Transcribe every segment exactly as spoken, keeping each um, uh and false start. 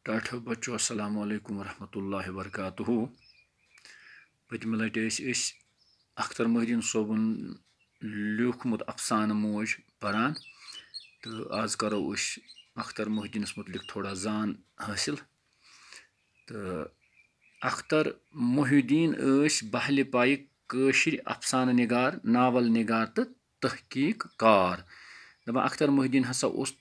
ٹاٹھو بچو، السلام علیکم ورحمۃ اللہ وبرکاتہ۔ پٔتمہِ لٹہِ ٲسۍ أسۍ اختر محی الدین صٲبُن لیوٗکھمُت افسانہٕ موج پران، تہٕ آز کرو أسۍ اختر محی الدینس متعلق تھوڑا زان حٲصِل۔ تہٕ اختر محی الدین ٲسۍ بہلہِ پایہِ کٲشِرۍ افسانہٕ نگار، ناول نگار تہٕ تحقیق کار۔ دپان اختر محی الدین ہسا اوس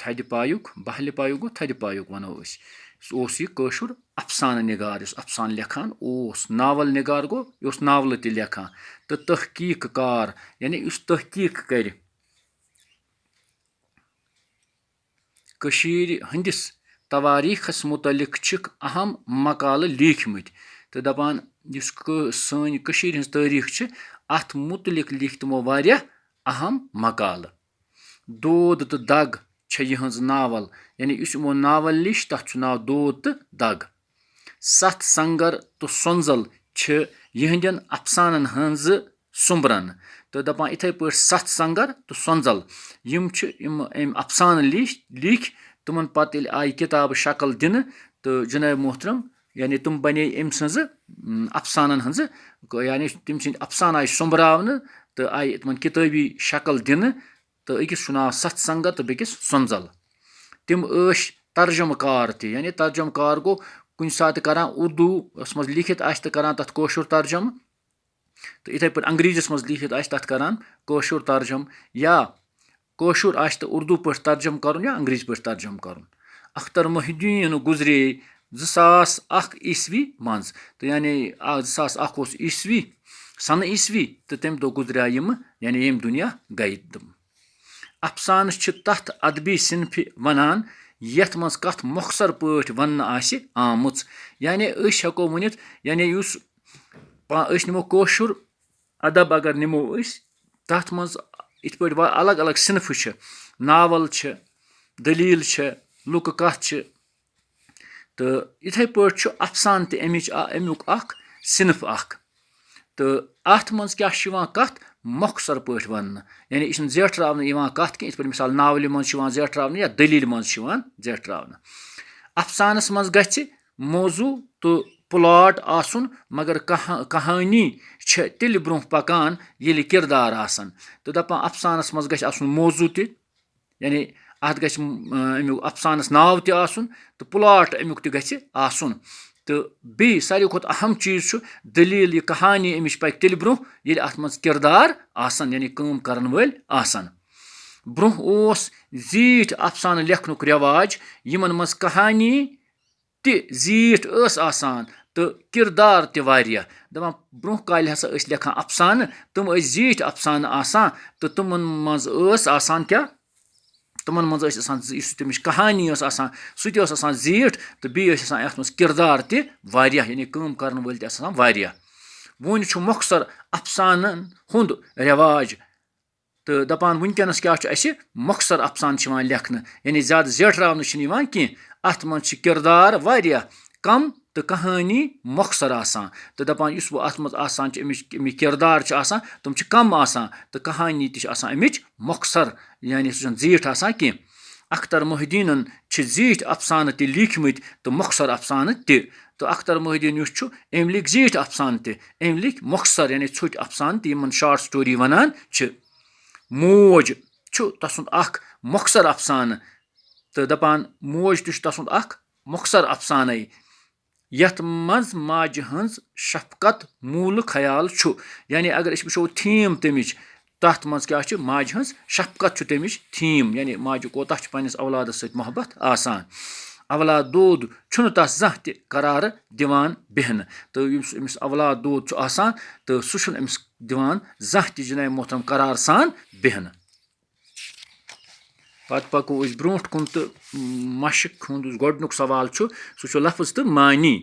تھدِ پایُک، بہلہِ پایُک گوٚو تھدِ پایُک ونو أسۍ۔ سُہ اوس یہِ کٲشُر افسانہٕ نگار، یُس افسانہٕ لیکھان اوس، ناول نگار گوٚو یہِ اوس ناولہٕ تہِ لیکھان، تہٕ تحقیق کار، یعنی یُس تحقیق کرِ کٔشیٖرِ ہٕنٛدِس تواریٖخس مُتعلق چھِکھ اہم مقالہٕ لیٖکھمٕتۍ۔ تہٕ دَپان یُس کٲ-، سٲنۍ کٔشیٖرِ ہٕنٛز تٲریٖخ چھِ، اَتھ مُتعلق لیٖکھۍ تِمو واریاہ اہم مقالہٕ۔ دود تہٕ دگ چھےٚ یِہٕنٛز ناول، یعنی یُس یِمو ناول لیٚچھ، تَتھ چھُ ناو دود تہٕ دگ۔ ستھ سنگر تہٕ سۄنزل چھِ یِہنٛدٮ۪ن افسانن ہٕنٛزٕ سومبرن۔ تہٕ دپان، یِتھے پٲٹھۍ ستھ سنگر تہٕ سۄنزل، یِم چھِ یِم أمۍ افسانہٕ لیٖکھۍ، لیٖکھۍ، تِمن پتہٕ ییٚلہِ آیہِ کِتابہٕ شکل دِنہٕ، تہٕ جناب محترم، یعنی تِم بنے أمۍ سٕنٛزٕ، م، افسانن ہٕنٛزٕ، یعنی تِم سٕنٛدۍ افسانہٕ آیہِ سومبراونہٕ تہٕ آیہِ تِمن کِتٲبی شکل دِنہٕ۔ تہٕ أکِس چھُ ناو ستھ سنگر تہٕ بیٚکِس سۄنزل۔ تِم ٲسۍ ترجمہٕ کار تہِ، یعنی ترجمہٕ کار گوٚو کُنہِ ساتہٕ کران اردوٗ یس منٛز لیٖکھِتھ آسہِ تہٕ کران تتھ کٲشُر ترجمہٕ، تہٕ یِتھے پٲٹھۍ انگریزیس منٛز لیٖکھِتھ آسہِ تتھ کران کٲشُر ترجمہٕ، یا کٲشُر آسہِ تہٕ اردوٗ پٲٹھۍ ترجمہٕ کرُن یا انگریزی پٲٹھۍ ترجمہٕ کرُن۔ اختر محی الدین گُزرے زٕ ساس اکھ عیسوی منٛز، تہٕ یعنی آ، زٕ ساس اکھ اوس عیسوی، سنہٕ عیسوی، تہٕ تمہِ دۄہ گُزرے یِم، یعنی ییٚمہِ دُنیا گٔے تِم۔ افسانہٕ چھِ تتھ ادبی صنفہِ ونان، یتھ منٛز کتھ مۄخصر پٲٹھۍ وننہٕ آسہِ آمٕژ۔ یعنی أسۍ ہٮ۪کو ؤنِتھ، یعنی یُس پا-، أسۍ نِمو کٲشُر ادب اگر نِمو أسۍ، تتھ منٛز یِتھ پٲٹھۍ وا-، الگ الگ صنفہٕ چھِ، ناول چھِ، دٔلیٖل چھِ، لُکہٕ کتھ چھِ، تہٕ یِتھے پٲٹھۍ چھُ افسانہٕ تہِ امِچ ا-، امیُک اکھ صنف اکھ۔ تہٕ اتھ منٛز کیٛاہ چھُ یِوان کتھ مۄخصر پٲٹھۍ وننہٕ، یعنی یہِ چھُنہٕ زیٹھراونہٕ یِوان کتھ کینٛہہ، یِتھ پٲٹھۍ مثال ناولہِ منٛز چھُ یِوان زیٹھراونہٕ یا دٔلیٖلہِ منٛز چھُ یِوان زیٹھراونہٕ۔ افسانس منٛز گژھِ موضوع تہٕ پلاٹ آسُن، مگر کہا-، کہانی چھِ تیٚلہِ برونٛہہ پکان ییٚلہِ کردار آسن۔ تہٕ دپان افسانس منٛز گژھِ آسُن موضوع تہِ، یعنی اتھ گژھِ، م-، امیُک افسانس ناو تہِ آسُن تہٕ پلاٹ امیُک تہِ گژھِ آسُن۔ تہٕ بیٚیہِ ساروی کھۄتہٕ اہم چیٖز چھُ دٔلیٖل، یہِ کہانی امِچ پکہِ تیٚلہِ برونٛہہ ییٚلہِ اتھ منٛز کردار آسن، یعنی کٲم کرن وٲلۍ آسن۔ برونٛہہ اوس زیٖٹھۍ افسانہٕ لیکھنُک رٮ۪واج، یِمن منٛز کہانی تہِ زیٖٹھ ٲس آسان تہٕ کردار تہِ واریاہ۔ دَپان، برونٛہہ کالہِ ہسا ٲسۍ لیکھان افسانہٕ، تِم ٲسۍ زیٖٹھۍ افسانہٕ آسان تہٕ تِمن منٛز ٲس آسان کیٛاہ؟ تِمن منٛز ٲسۍ آسان زِ-، یُس تَمِچ کہانی ٲس آسان، سُہ تہِ اوس آسان زیٖٹھ، تہٕ بیٚیہِ ٲسۍ آسان یَتھ منٛز کردار تہِ واریاہ، یعنی کٲم کرن وٲلۍ تہِ ٲسۍ آسان واریاہ۔ وۄنۍ چھُ مۄخصر افسانن ہُنٛد رٮ۪واج۔ تہٕ دَپان، وٕنکیٚنَس کیٛاہ چھُ اَسہِ مۄخصر افسانہٕ چھِ یِوان لیکھنہٕ، یعنی زیادٕ زیٹھراونہٕ چھِنہٕ یِوان کینٛہہ۔ اَتھ منٛز چھِ کِردار واریاہ کَم تہٕ کَہانی مۄخصر آسان۔ تہٕ دَپان، یُس وۄنۍ اَتھ منٛز آسان چھِ، اَمِچ، اَمِکۍ کِردار چھِ آسان، تِم چھِ کَم آسان تہٕ کَہانی تہِ چھِ آسان اَمِچ مۄخصر، یعنی سُہ چھُنہٕ زیٖٹھ آسان کینٛہہ۔ اختر محی الدیٖنَن چھِ زیٖٹھۍ افسانہٕ تہِ لیٖکھمٕتۍ تہٕ مۄخصر افسانہٕ تہِ۔ تہٕ اختر محی الدیٖن یُس چھُ، أمۍ لیکھۍ زیٖٹھۍ افسانہٕ تہِ، أمۍ لیکھۍ مۄخصر، یعنی ژھوٚٹۍ افسانہٕ تہِ، یِمَن شارٹ سٹوری وَنان چھِ۔ موج چھُ تسُنٛد اکھ مۄخصر افسانہٕ، تہٕ دپان، موج تہِ چھُ تسُنٛد اکھ مۄخصر افسانَے، یتھ منٛز ماجہِ ہٕنٛز شفقت موٗلہٕ خیال چھُ۔ یعنی اگر أسۍ وٕچھو تھیم تمِچ، تتھ منٛز کیٛاہ چھُ؟ ماجہِ ہٕنٛز شفقت چھُ تمِچ تھیم، یعنی ماجہِ کوتاہ چھُ پننِس اولادس سۭتۍ محبت آسان۔ اولاد دود چھُنہٕ تس زانٛہہ تہِ قرارٕ دِوان بیہنہٕ، تہٕ یُس أمِس اولاد دود چھُ آسان، تہٕ سُہ چھُنہٕ أمِس دِوان زانٛہہ تہِ جناب محترم قرار سان بیہنہٕ۔ پتہٕ پکو أسۍ برونٛٹھ کُن تہٕ مشق ہُنٛد یُس گۄڈٕنیُک سوال چھُ، سُہ چھُ لفظ تہٕ معنی۔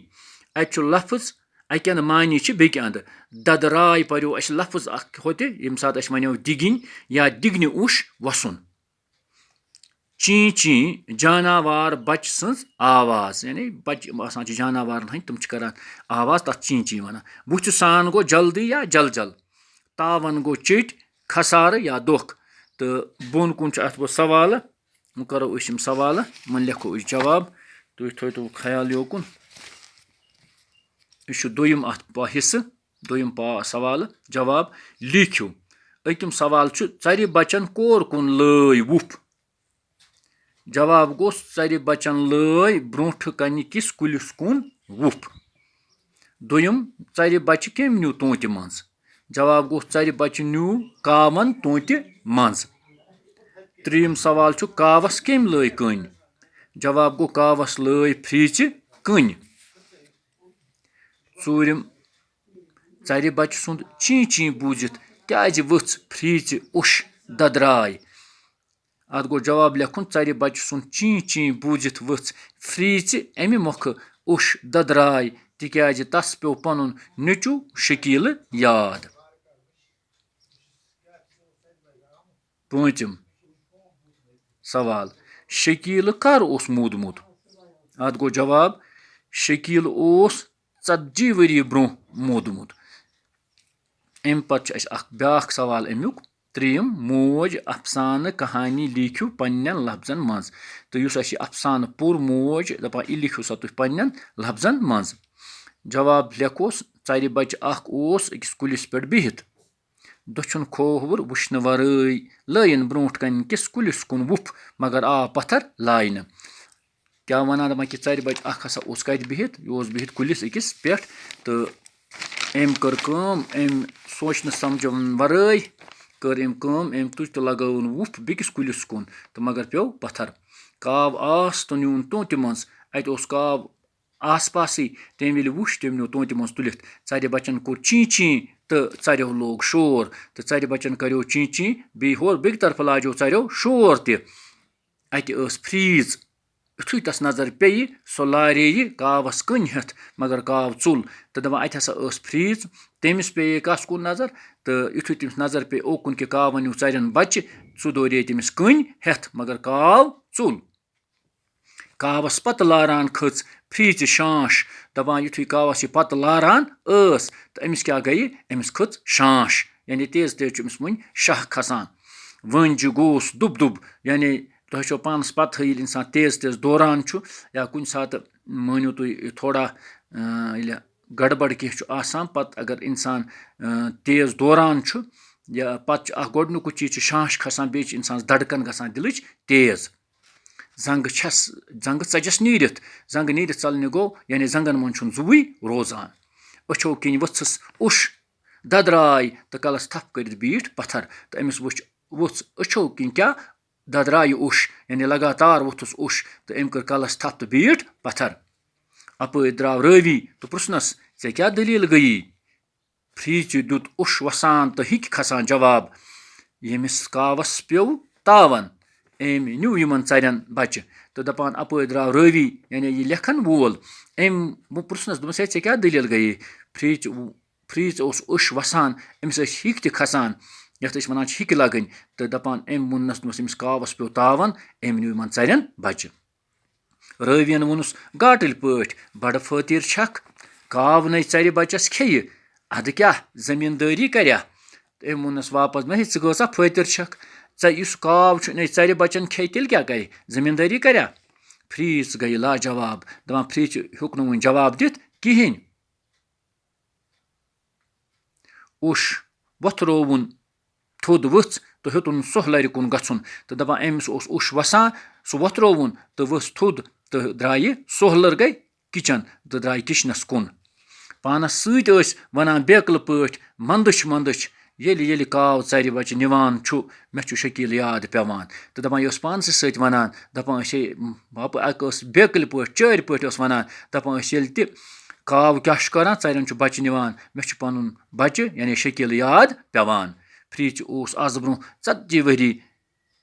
اتہِ چھُ لفظ، اکہِ اندٕ معنی چھِ بیٚکہِ اندٕ۔ ددٕ راے پریو اسہِ لفظ اکھ ہوٚتہِ، ییٚمہِ ساتہٕ اسہِ ونیو دِگِنۍ یا دِگنہِ اوٚش وسُن۔ چین چین، جاناوار بچہٕ سٕنٛز آواز، یعنی بچہٕ یِم آسان چھِ جاناوارن ہٕنٛدۍ، تِم چھِ کران آواز، تتھ چین چین ونان۔ بُتھِ سان گوٚو جلدی یا جل جل۔ تاون گوٚو چیٚٹۍ، خسارٕ یا دۄکھ۔ تہٕ بۄن کُن چھُ اتھ وۄنۍ سوالہٕ، وۄنۍ کرو أسۍ یِم سوالہٕ، وۄنۍ لیکھو أسۍ جواب۔ تُہۍ تھٲیتو خیال یوکُن۔ یہِ چھُ دوٚیِم اَتھ پا-، حصہٕ، دوٚیِم پا-، سوالہٕ جواب۔ لیٖکھِو۔ أکِم سوال چھُ، ژَرِ بَچَن کور کُن لٲے وُپھ؟ جواب گوٚو، ژَرِ بَچَن لٲے برٛونٛٹھٕ کَنہِ کِس کُلِس کُن وُپھ۔ دوٚیِم، ژَرِ بَچہِ کٔمۍ نیوٗ تونٛتہِ منٛز؟ جواب گوٚو، ژَرِ بَچہِ نیوٗ کاوَن تونٛتہِ منٛز۔ ترٛیٚیِم سوال چھُ، کاوَس کٔمۍ لٲے کٔنۍ؟ جواب گوٚو، کاوَس لٲے فریٖژِ کٔنۍ۔ ژوٗرِم، ژَرِ بَچہِ سُنٛد چیٖں چیٖں بوٗزِتھ کیٛازِ ؤژھ فریٖژِ اوٚش دَدراے؟ اَتھ گوٚو جواب لیکھُن، ژَرِ بَچہِ سُنٛد چیٖں چیٖں بوٗزِتھ ؤژھ فریٖژِ اَمہِ مۄکھٕ اوٚش دَدراے، تِکیٛازِ تَس پیوٚو پَنُن نیٚچوٗ شکیٖلہٕ یاد۔ پوٗنٛژِم سوال، شکیٖلہٕ کَر اوس موٗدمُت؟ اَتھ گوٚو جواب، شکیٖلہٕ اوس ژتجی ؤری برٛونٛہہ موٗدمُت۔ اَمہِ پتہٕ چھُ اَسہِ اکھ بیٛاکھ سوال اَمیُک، ترٛیٚیِم، موج افسانہٕ کہانی لیٖکھِو پننٮ۪ن لفظن منٛز۔ تہٕ یُس اَسہِ یہِ افسانہٕ پوٚر موج، دَپان، یہِ لیٖکھِو سا تُہۍ پننٮ۪ن لفظن منٛز۔ جواب لیکھوس، ژَرِ بچہِ اکھ اوس أکِس کُلِس پٮ۪ٹھ بِہِتھ۔ دٔچھُن کھووُر وٕچھنہٕ ورٲے لٲیِن برٛونٛٹھ کنہِ کِس کُلِس کُن وُپھ، مگر آو پتھر لاینہٕ۔ کیٛاہ وَنان، دَپان کہِ ژَرِ بَچہِ اَکھ ہسا اوس کَتہِ بِہِتھ؟ یہِ اوس بِہِتھ کُلِس أکِس پٮ۪ٹھ، تہٕ أمۍ کٔر کٲم، أمۍ سونٛچنہٕ سَمجھَن وَرٲے کٔر أمۍ کٲم، أمۍ تُج تہٕ لگٲوٕن وُپھ بیٚکِس کُلِس کُن، تہٕ مگر پیوٚو پَتھر۔ کاو آس تہٕ نیوٗن تونٛتہِ منٛز۔ اَتہِ اوس کاو آس پاسٕے، تٔمۍ ییٚلہِ وُچھ، تٔمۍ نیوٗ تونٛتہِ منٛز تُلِتھ۔ ژَرِ بَچَن کوٚر چیٖں چیٖں تہٕ ژَریو لوگ شور، تہٕ ژَرِ بَچَن کَریو چیٖں چیٖں، بیٚیہِ ہورٕ بیٚکہِ طرفہٕ لاجیو ژَریو شور تہِ۔ اَتہِ ٲس فریٖژ۔ یُتھُے تَس نظر پیٚیہِ، سۄ لارییہِ کاوَس کٔنۍ ہٮ۪تھ، مگر کاو ژوٚل۔ تہٕ دَپان، اَتہِ ہسا ٲس فریٖژ۔ تٔمِس پیٚیہِ کَس کُن نظر؟ تہٕ یُتھُے تٔمِس نظر پیٚیہِ، اوکُن کہِ کاوَن نیوٗ ژَرٮ۪ن بَچہِ، سُہ دورے تٔمِس کٔنۍ ہٮ۪تھ، مگر کاو ژوٚل۔ کاوَس پَتہٕ لاران کھٔژ فریٖژِ شانٛش۔ دَپان، یُتھُے کاوَس یہِ پَتہٕ لاران ٲس، تہٕ أمِس کیٛاہ گٔیہِ؟ أمِس کھٔژ شانٛش، یعنی تیز تیز چھُ أمِس وٕنۍ شاہ کھسان۔ وٲنجہِ گوس دُب دُب، یعنی تۄہہِ چھو پانَس پَتہٕ ہٕے، ییٚلہِ اِنسان تیز تیز دوران چھُ یا کُنہِ ساتہٕ، مٲنِو تُہۍ، تھوڑا، اۭں، ییٚلہِ گڑبڑ کینٛہہ چھُ آسان، پَتہٕ اگر اِنسان، اۭں، تیز دوران چھُ، یا پَتہٕ چھُ اَکھ گۄڈٕنیُکُے چیٖز چھُ شانٛش کھسان، بیٚیہِ چھِ اِنسانَس دَڑکَن گژھان دِلٕچ تیز۔ زنٛگہٕ چھَس، زنٛگہٕ ژَجَس نیٖرِتھ، زنٛگہٕ نیٖرِتھ ژَلنہِ گوٚو، یعنی زنٛگَن منٛز چھُنہٕ زُوٕے روزان۔ أچھو کِنۍ ؤژھٕس اوٚش، دَدراے تہٕ کَلَس تھَپھ کٔرِتھ بیٖٹھ پَتھر۔ تہٕ أمِس وٕچھ، وٕژھ أچھو کِنۍ کیٛاہ؟ دَدرایہِ اوٚش، یعنی لگاتار ووٚتھُس اوٚش، تہٕ أمۍ کٔر کَلَس تھَپھ تہٕ بیٖٹھ پَتھر۔ اَپٲرۍ درٛاو رٲوی تہٕ پرٛژھنَس، "ژےٚ کیٛاہ دٔلیٖل گٔیی؟" فریٖژِ دیُت اوٚش وَسان تہٕ ہیٚکہِ کھسان جواب، "ییٚمِس کاوَس پیوٚو تاوَن، أمۍ نیوٗ یِمَن ژَرٮ۪ن بَچہِ۔" تہٕ دَپان اَپٲرۍ درٛاو رٲوی، یعنی یہِ لیکھَن وول، أمۍ وۄنۍ پرٛژھنَس، دوٚپمَس، "ہے، ژےٚ کیٛاہ دٔلیٖل گٔیے؟" فریٖژِ، فریٖژِ اوس اوٚش وَسان، أمِس ٲسۍ ہیٚکۍ تہِ کھسان، یَتھ أسۍ وَنان چھِ ہیٚکہِ لَگٕنۍ، تہٕ دَپان أمۍ ووٚننَس، دوٚپمَس، "أمِس کاوَس پیوٚو تاوَن، أمۍ نیوٗ یِمَن ژَرٮ۪ن بَچہِ۔" رٲوِیَن ووٚنُس گاٹٕلۍ پٲٹھۍ، "بَڑٕ فٲطیر چھَکھ، کاو نَے ژَرِ بَچَس کھیٚیہِ، اَدٕ کیٛاہ زٔمیٖندٲری کَریا؟" تہٕ أمۍ ووٚننَس واپَس، "مےٚ ہے، ژٕ گٔژھا فٲطیر چھَکھ؟ ژےٚ یُس کاو چھُ نَے ژَرِ بَچَن کھیٚیہِ، تیٚلہِ کیٛاہ کَرِ؟ زٔمیٖندٲری کَریا؟" فریٖژ گٔیہِ لاجواب، دَپان، فریٖژِ ہیوٚک نہٕ وۄنۍ جواب دِتھ کِہیٖنۍ۔ اوٚش وۄتھرووُن تھوٚد ؤژھ تہٕ ہیوٚتُن سۄہلَرِ کُن گژھُن۔ تہٕ دَپان، أمِس اوس اوٚش وَسان، سُہ وۄتھرووُن تہٕ ؤژھ تھوٚد تہٕ درٛایہِ سۄہلَر گٔے کِچَن تہٕ درٛاے کِچنَس کُن۔ پانَس سۭتۍ ٲسۍ وَنان بیکلہٕ پٲٹھۍ، "مَندٕچھ، مَندٕچھ، ییٚلہِ، ییٚلہِ کاو ژَرِ بَچہِ نِوان چھُ، مےٚ چھُ شکیٖل یاد پٮ۪وان۔" تہٕ دَپان، یہِ اوس پانسٕے سۭتۍ وَنان، دَپان ٲسۍ ہے، باپہٕ اَکھ ٲس بیکلہِ پٲٹھۍ، چٲرۍ پٲٹھۍ اوس وَنان، دَپان ٲسۍ، ییٚلہِ تہِ کاو کیٛاہ چھُ کَران، ژَرٮ۪ن چھُ بَچہِ نِوان، مےٚ چھُ پَنُن بَچہِ، یعنی شکیٖل یاد پٮ۪وان۔ فریٖژِ اوس آز برٛونٛہہ ژتجی ؤری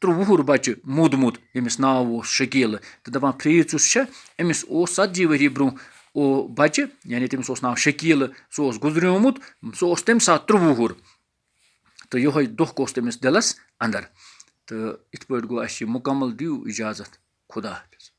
ترٛوٚ وُہُر بَچہِ موٗدمُت، ییٚمِس ناو اوس شکیٖلہٕ۔ تہٕ دَپان، فریٖژ یُس چھےٚ، أمِس اوس ژتجی ؤری برٛونٛہہ او بَچہِ، یعنی تٔمِس اوس ناو شکیٖلہٕ، سُہ اوس گُزریومُت، سُہ اوس تَمہِ ساتہٕ ترٛوٚ وُہُر۔ تہٕ یِہوٚے دۄکھ اوس تٔمِس دِلَس اندر۔ تہٕ یِتھ پٲٹھۍ گوٚو اَسہِ یہِ مُکمل۔ دِیِو اِجازت۔ خدا حافظ۔